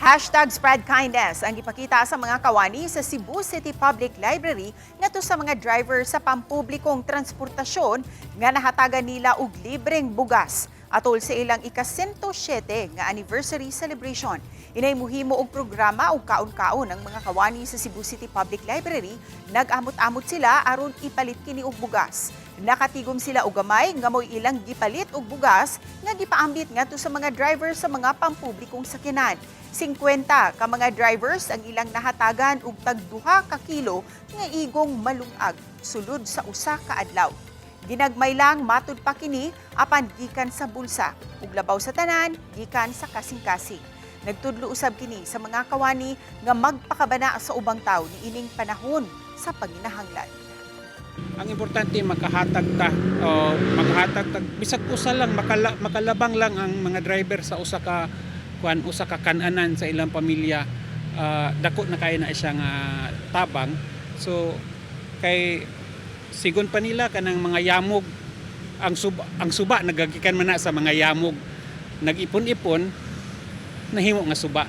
#SpreadKindness ang ipakita sa mga kawani sa Cebu City Public Library ngadto sa mga driver sa pampublikong transportasyon nga nahatagan nila og libreng bugas atol sa ilang ika-107 nga anniversary celebration. Inay muhimo og programa og kaon-kaon ang mga kawani sa Cebu City Public Library. Nag-amot-amot sila aron ipalit kini og bugas. Nakatigom sila og gamay nga mo'y ilang gipalit og bugas nga gipaambit ngadto sa mga driver sa mga pampublikong sakyanan. 50 ka mga drivers ang ilang nahatagan og tag 2 ka kilo nga igong malungag sulod sa 1 ka adlaw. Ginagmay lang matud pa kini, apan gikan sa bulsa ug labaw sa tanan, gikan sa kasing-kasing. Nagtudlo usab kini sa mga kawani nga magpakabana sa ubang tawo niining panahon sa panginahanglan. Ang importante, makahatag ta o makahatag ta bisag usa lang, makalabang lang ang mga driver sa usa ka kuan, usa ka kananan sa ilang pamilya, dako na kaayo na siya nga tabang. So kay sigon pa nila, kanang mga yamog, ang suba nagagikan man na sa mga yamog, nag-ipon-ipon, nahimo nga suba.